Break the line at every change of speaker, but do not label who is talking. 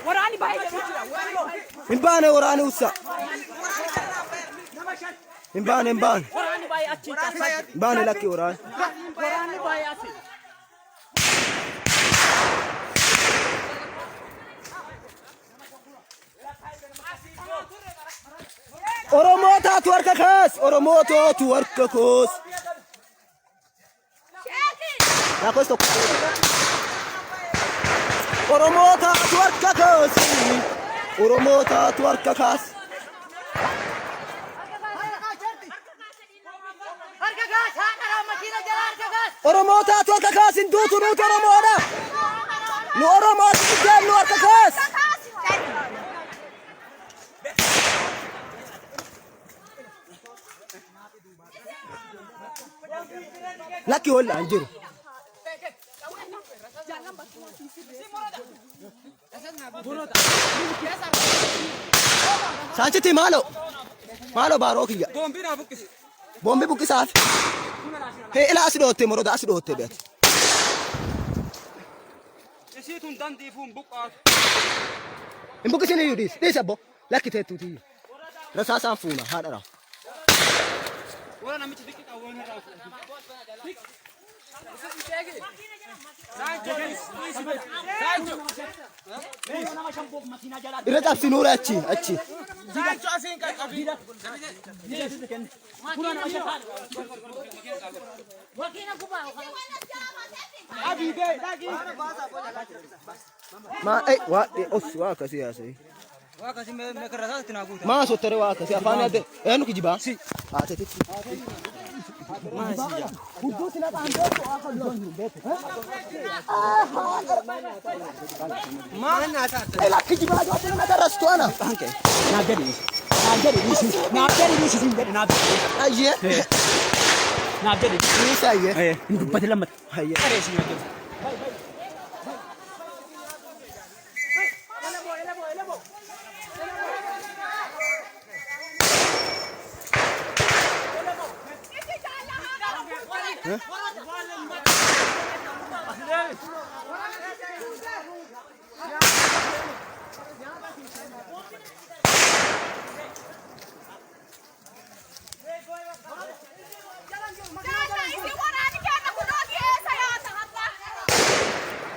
Waraanni baay'ee jechuudha.
Hin baane waraani ussa. Hin baane hin baane.
Waraanni baay'ee achi cabsaa jira.
Hin baane lakki waraani.
Waraanni baay'ee achi.
Oromoo taatu harka kaas. Oromoo taatu harka koos. Lakkoofsa tokko. Oromoo taatu harka kaas. Oromoo taatu harka kaas. Oromoo taatu harka kaas hin duutu nuti Oromoodha. Nu Oromooti biddeen nu harka kaas. Lakki holla hin jiru. Saanchitti maaloo maaloo baaroo kiyya. Boombii buqqisaaf. Hee ilaa asi dhootte moroda asi dhootte beeti.
Isii tun dandiifuu hin buqqaatu.
Hin buqqisin iyyuu dhiisi dhiisi abbo lakki teettuuti iyyuu. Rasaasaan fuuna haadha raa.
Wara namichi xiqqi qawween irraa fuudhu.
Irra cabsi nuura achi achi. Maa ei waa os waa akkasii haasa'e. Maa sottore waa akkasii afaan adda eenyu kijibaa? Si. Haatetitti. Hudduu sila qaan beektu haa kan jiru beektu. Ela kijibaa jootti nama darrastu ana.
Naaf jedhi dhiisi. Naaf jedhi dhiisi. Naaf jedhi dhiisi siin jedhe naaf jedhi.
Ayyee.
Naaf jedhi.
Dhiisa ayyee.
Hin dubbate lammata.
Ayyee.
Qaree siin hojjetu.